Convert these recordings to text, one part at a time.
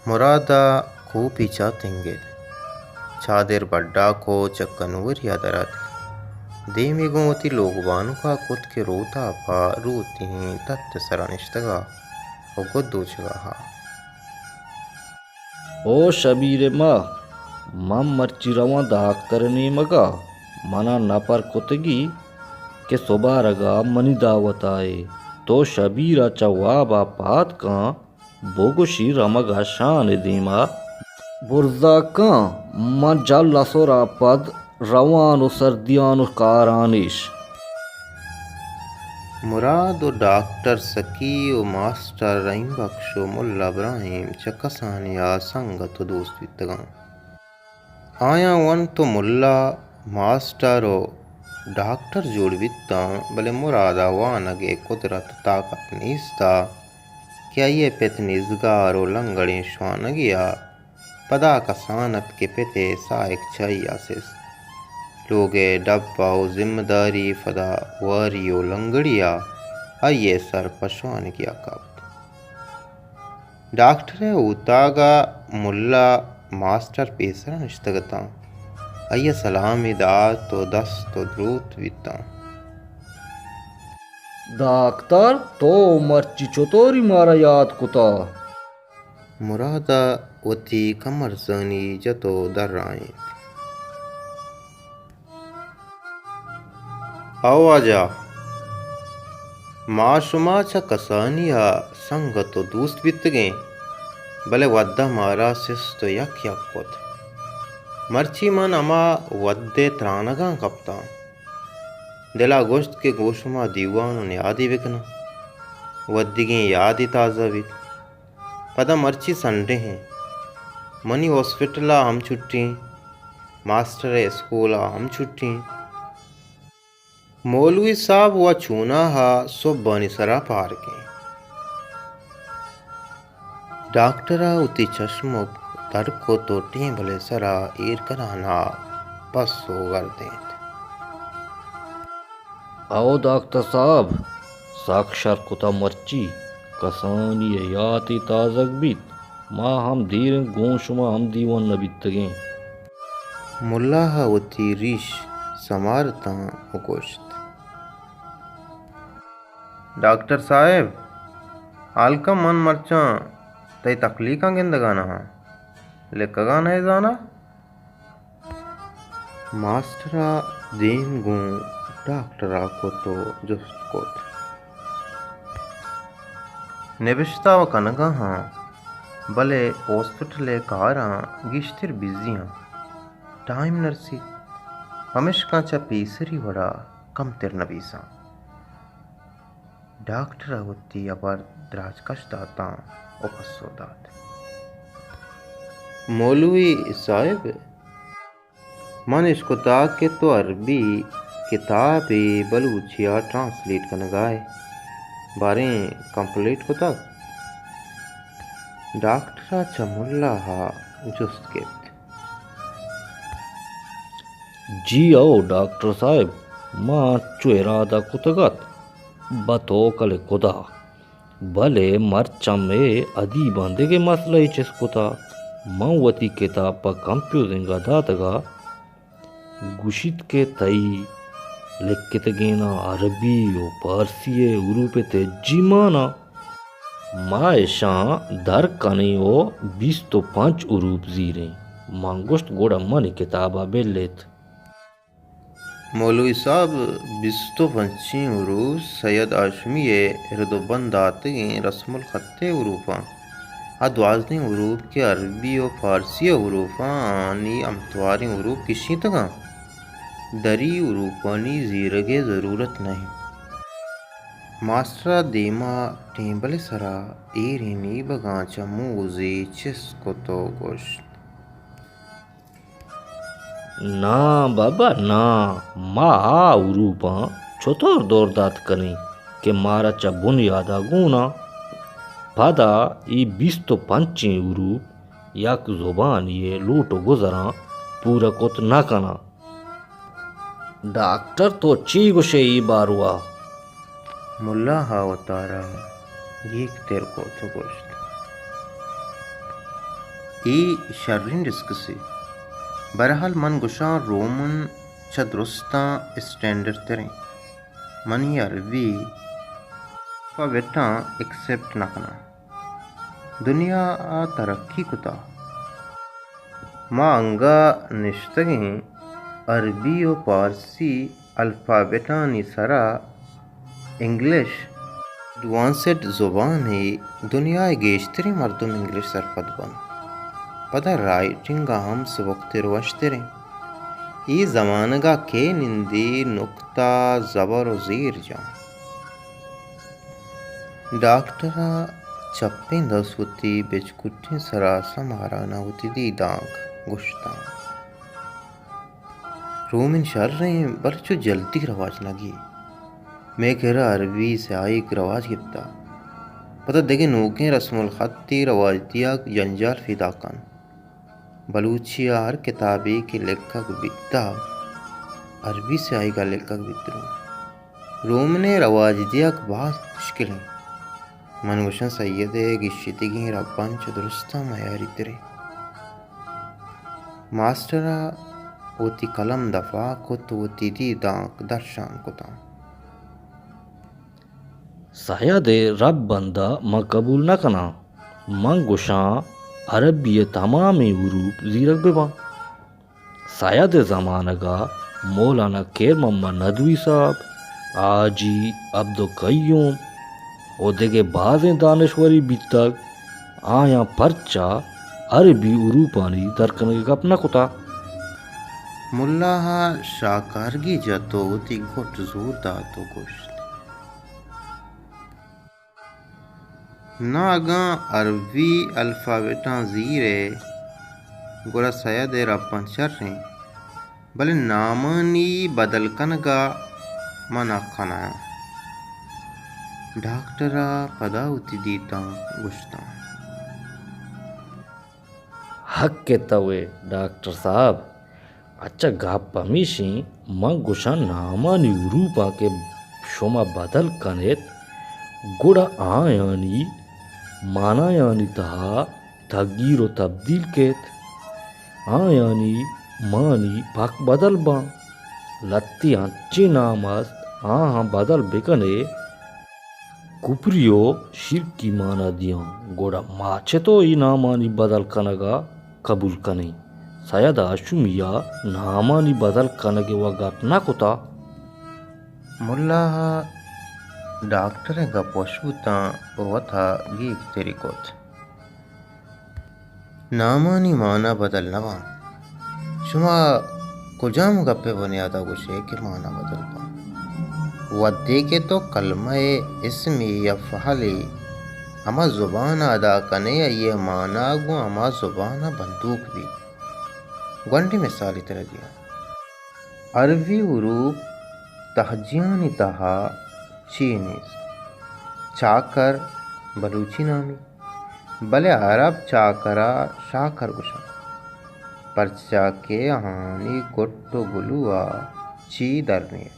مراد ءَ کوپی چاہ تنگت، چادر بڈا کو چہ کنوری ءَ در آتک۔ دیمی گوں وتی لوگ بانک ءَ کت کہ روت ءَ پہ روتیں تت ءِ سرا نشتگ ءَ و گد دوچگ ءَ۔ او شبیر ءِ ما، من مرچی رواں داکتر ءِ نیمگ ءَ، من ءَ نپر کتگی کہ سبارگ ءَ منی دعوت ءَ ئے۔ تو شبیر ءَ چہ واب ءَ پاد کن، بگوشی رمگ ءَ شان ءِ دیما برزا کن، من جل اسر ءَ پد روان و سردیان و کارانیش۔ مراد و ڈاکٹر سکی و ماسٹر رحیم بخش و ملا ابراہیم چہ کسانی ءَ سنگت و دوست بیتگاں۔ آیاں ونت و ملا، ماسٹر و ڈاکٹر جوڑ بیتاں، بلے مراد ءَ وانگ ءِ قدرت و طاقت نیست ءَ کہ آئی ءِ پت نیزگار و لنگڑیں شوانگے ءَ پدا کسان ات کہ پت ءِ ساہگ چہ آئی ءَ سست۔ لوگ ءِ ڈبہ و ذمہ داری پدا واری و لنگڑی ءَ آئی ءِ سر پہ شوانگی ءَ کپت۔ ڈاکٹر ءِ اوتاگ ءَ ملا ماسٹر پیسر ءَ نشتگ اتاں۔ آئی ءَ سلامے دات و دست و دروت بیتاں۔ داکتر، تو مرچی چطوری مارا یات کتا؟ مراد ءَ وتی کمرزانی جت و درائینت۔ او واجہ، ما شما چہ کسانی ءَ سنگت و دوست بیتگیں، بلے وھد ءَ مارا سست و یک یک کت۔ مرچی من ہما وھد ءِ ترانگاں کپتاں۔ دل ءَ گوشت کہ گوں شما دیوان و نیادے بکناں، وھدیگیں یادے تازہ بیت۔ پدا مرچی سنڈے ایں، منی ہاسپٹل ءَ ہم چھٹی ایں، ماسٹر ءِ اسکول ءَ ہم چھٹی ایں۔ مولوی صاحب و چوناہا سہبانی سرا پارک ایں۔ ڈاکٹر ءَ وتی چشمک در کت و ٹیبل ءِ سرا ایر کنان ءَ پسو گردینت۔ او داکتر صاحب، سک شر کتا، مرچی کسانی ءِ یاتے تازگ بیت، ما ہم دیر انت گوں شما ہم دیوان نہ بیتگیں۔ ملا ءَ وتی ریش سمارتاں و گوشت۔ ڈاکٹر صاحب، ہالکم من مرچاں تئی تخلیقاں گندگا نہ آں، لکھگا نہ ئے زانا؟ ماسٹر ءَ دیم گوں ڈاکٹر ءَ کت و جست کت۔ نبشتہ و کنگا آں، بلے ہاسپٹل ءِ کاراں گیشتر بزی آں، ٹائم نرسیت، پمشکا چہ پیسری وڑا کمتر نبیساں۔ ڈاکٹر ءَ وتی ہبر دراجکش داتاں و پسو دات۔ مولوی صاحب، من اشکتگ کہ تو عربی کتابے بلوچی ءَ ٹرانسلیٹ کنگا ئے، باریں کمپلیٹ کتگ؟ ڈاکٹر ءَ چہ ملا ءَ جست کت۔ جی او ڈاکٹر صاحب، ما انچو ارادہ کتگ ات، بہ توکل خدا، بلے مرچاں مئے ادیباں دگہ مسئلہ ئے چست کتگ۔ من وتی کتاب پہ کمپیوزنگ ءَ داتگ ءُ گوشیت کہ تئی لکتگیناں عربی ءُ پارسی ءِ حروف ءِ تہجی مان اَنت۔ ما اشاں در کنیں ءُ بیست ءُ پنچ حروف زیریں۔ من گوشت، گڑا منی کتاب ءَ بل ایت۔ مولوی صاحب، بیست ءُ پنچیں حروف سید ہاشمی ءِ رد ءُ بند داتگیں رسم الخط ءِ حروف اَنت۔ آ دوازدہیں حروف کہ عربی ءُ فارسی ءِ حروف اَنت، آنی ہمتواریں حروف گیشینتگ اَنت۔ دری حروفانی زیرگ ءِ ضرورت نہ اِنت۔ ماسٹر ءَ دیم ءَ ٹیبل ءِ سرا ایریں نیبگاں چہ موزے چست کت ءُ گوشت، ناں بابا ناں، ما آ حروفاں چطور دور دات کنیں کہ مارا چہ بنیاد ءَ گون اَنت؟ پدا اے بیست ءُ پنچیں حروف یک زبانے ءِ لوٹ ءُ گزراں پورا کت نہ کناں۔ ڈاکٹر، تو چی گوش ئے اے باروا؟ ملا ءَ وتارا گیگتر کت ءُ گوشت، اے شریں ڈسکسے۔ بہرحال من گوشاں رومن چہ درستاں اسٹینڈرڈ تریں۔ منی عربی الفابیٹاں ایکسپٹ نہ کناں۔ دنیا ءَ ترقی کتا۔ ما انگہ نشتگیں عربی و پارسی الفابیٹانی سرا انگلش ایڈوانسڈ زبانے، دنیا ءِ گیشتریں مردم انگلش سرپد بنت۔ پدا رائٹنگ ءَ ہم سبکتر و وشتریں۔ اے زمانگ ءَ کئے نندے نکتہ، زبر و زیر جاں۔ ڈاکٹر ءَ چپیں دست وتی بچکٹیں سرا سماران ءَ وتی دیدانک گوشتاں۔ رومن شریں، بلے چو جلدی رواج نہ گی۔ مئے کرا عربی سیاہیگ رواج گپتا۔ پدا دگہ نوکیں رسم الخطے رواج دیگ جنجال پیدا کن۔ بلوچی ءَ ہر کتابے کہ لکھگ بیتا، عربی سیاہیگ ءَ لکھگ بیت۔ رومن ءِ رواج دیگ باز مشکل انت۔ من گوشاں سید ءِ گیشیدگیں ربند چہ درستاں میاری تریں۔ ماسٹر ءَ وتی قلم دفا کت، وتی دیدانک درشان کتاں۔ سید ءِ ربند ءَ من قبول نہ کناں۔ من گوشاں عربی ءِ تمامیں حروف زیرگ بہ باں۔ سید ءِ زمانگ ءَ مولانا خیر محمد ندوی صاحب، حاجی عبدالقیوم و دگہ بازیں دانشورے بیتگ، آیاں پرچا عربی حروفانی درکنگ ءِ گپ نہ کتا؟ ملا ءَ شاکارگی جت و وتی گٹ زور دات و گوشت، ناں، اگاں عربی الفابیٹاں زیرئے، گڑا سید ءِ ربند شریں، بلے نامانی بدل کنگ ءَ من حق ءَ نیاں۔ ڈاکٹر ءَ پدا وتی دیدانک گوشتاں۔ حق ءَ توئے ڈاکٹر صاحب، اچھا گپ ہمیش انت، من گوشاں نامانی حروفاں کہ شما بدل کن ات، گڑا آیانی معنایانی تہا تغییر و تبدیل کیت، آیانی معنی پاک بدل باں۔ لہتے انچیں نام است، آہاں بدل بکن ئے، کپری و شرکی مانا دیاں، گڑا ما چتو اے نامانی بدل کنگا قبول کنیں؟ سید ہاشمی ءَ نامانی بدل کنگ ءِ وا گپ نہ کتا۔ ملا ءَ ڈاکٹر ءِ گپ وش بوتاں و وتا گیگ تری کت۔ نامانی مانا بدل نہ باں۔ شما کجام گپ ءِ بنیاد ءَ گوش ئے کہ مانا بدل باں؟ وھدے کہ تو کلمہ ءِ اسمے یا فعلے ہما زبان ءَ ادا کن ئے، آئی ءِ مانا گوں ہما زبان ءَ بندوک بیت۔ گونڈیں مثالے ترا دیاں۔ عربی حروف تہجیانی تہا چے نیست۔ چاکر بلوچی نامے، بلے عرب چاکر ءَ شاکر گوشنت، پرچا کہ آہانی گٹ و گلو ءَ چی در نیت۔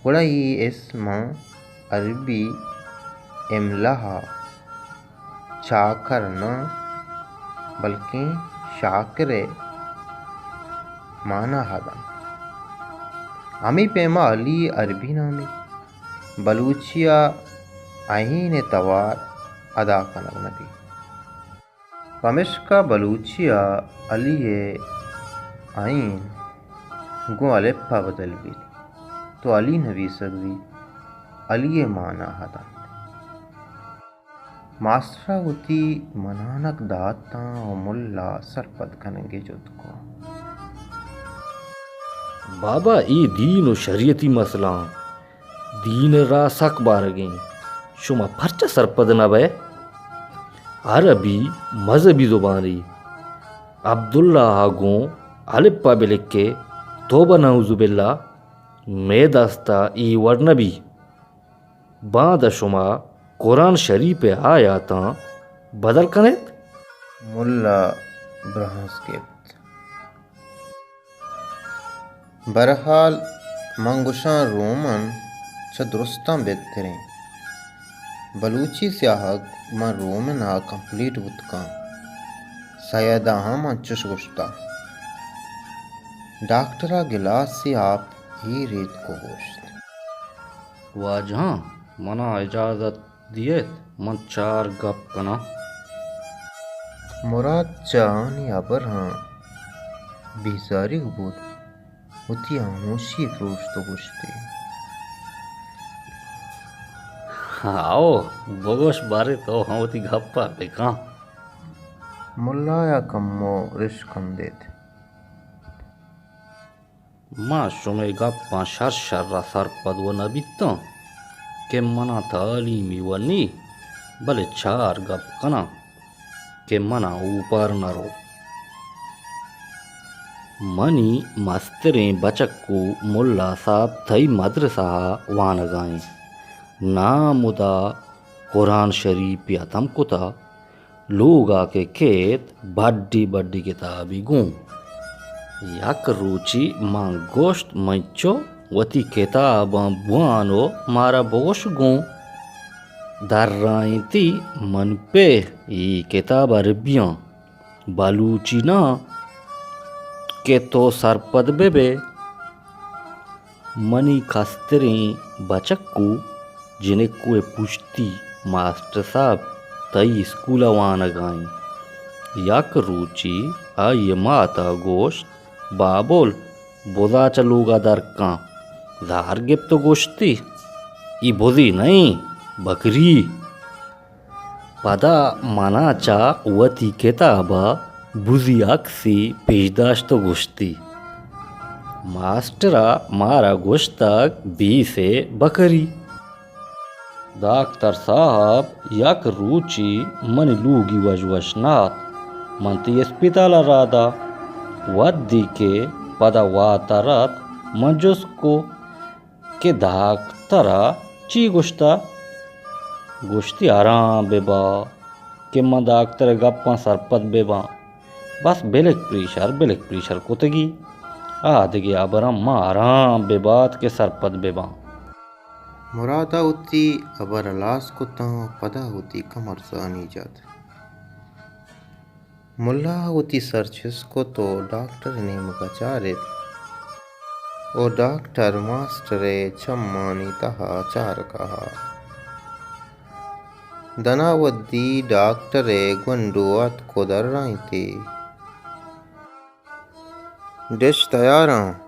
گڑا اے اسماں عربی املا ءَ چاکر نہ بلکیں شاکر ءِ مانا ءَ دنت۔ ہمے پیما علی عربی نامے، بلوچی ءَ عین ءِ توار ادا کنگ نہ بیت۔ پمیشکا بلوچی ءَ علی ءِ عین گوں الپ ءَ بدل بیت، تو علی نبیسگ بیت، علی ءِ مانا ءَ دنت۔ ماسٹر ءَ وتی منانک داتاں و ملا سرپد کنگ ءِ جھد کت۔ بابا، اے دین و شریعتی مسئلہ آں۔ دین ءِ راہ سک بارگیں۔ شما پرچا سرپد نہ بئے؟ عربی مذہبی زبانے۔ عبداللہ ءَ گوں الپ ءَ بلکے، توبہ نعوذ باللہ، مئے دست ءَ اے وڑ نہ بی۔ باندا شما قرآن شریف ءِ آیاتاں بدل کن ات؟ ملا برانز گپت۔ بہرحال، من گوشاں رومن چہ درستاں بہتریں۔ بلوچی سیاہگ ماں رومن ءَ کمپلیٹ بوت کن۔ سید ءَ ہم انچش گوشت۔ ڈاکٹر ءَ گلاسے آپ ایر ایتک ءُ گوشت، واجہاں، من ءَ اجازت دیئیت، من چار گپ کناں۔ مراد چہ آہانی ہبراں بیزاریگ بوت، وتی ہاموشی پروشت ءُ گوشتی، ہاؤ، بگوش باریں تو ہم وتی گپ ءَ بکن۔ ملا ءَ کمو رشکندیت۔ ما شمئے گپاں شر شر ءَ سرپد وَ نہ بیتاں کہ من ءَ تعلیمی وَ نی، بلے چار گپ کناں کہ من ءَ اوپار نہ رو۔ منی مستریں بچک ءُ ملا صاحب تئی مدرسہ ءَ وانگ ءَ اِنت۔ نام ہدا قرآن شریف ءَ ہتم کتہ، لوگ ءَ کہ کیت، بڈی بڈی کتابے گوں۔ یک روچے من گوشت، منچو وتی کتاباں بوان ءُ مارا بگوش گوں۔ درائینتی من پہ اے کتاب عربیاں، بلوچی نہ کہ تو سرپد بہ بئے۔ منی کستریں بچک ءُ جنک ءُ پشتی، ماسٹر صاحب تئی اسکول ءَ وانگ ءَ اِنت۔ یک روچے آئی ءِ مات ءَ گوشت، بابل، بز ءَ چہ لوگ ءَ در کن۔ زہر گپت ءُ گوشتی، اے بزے نہ اِنت، بکری۔ پدا من ءَ چہ وتی کتاب ءَ بزی عکسے پیش داشت ءُ گوشتی، ماسٹر ءَ مارا گوشتگ، بیس ءِ بکری۔ داکتر صاحب، یک روچے منی لوگی وش وش نہ اَت۔ من تئی اسپتال ءَ راہ دات۔ وھدے کہ پدا واتر اَت، من جست کت، کہ داکتر ءَ چی گوشتہ؟ گوشتی، آرام بہ با کہ من داکتر ءِ گپاں سرپد بہ باں۔ بس بلڈ پریشر، بلڈ پریشر کتگی۔ آ دگہ ہبراں من آرام بہ بات کہ سرپد بہ باں۔ مراد ءَ وتی ہبر ہلاس کتاں، پدا وتی کمرزانی جت۔ ملا ءَ وتی سر چست کت ءُ ڈاکٹر ءِ نیمگ ءَ چارت ءُ ڈاکٹر ماسٹر ءِ چمانی تہا چارگ ءَ اَت۔ داں وھدے ڈاکٹر ءِ گونڈو اتک ءُ درائینتی، ڈش تیاراں؟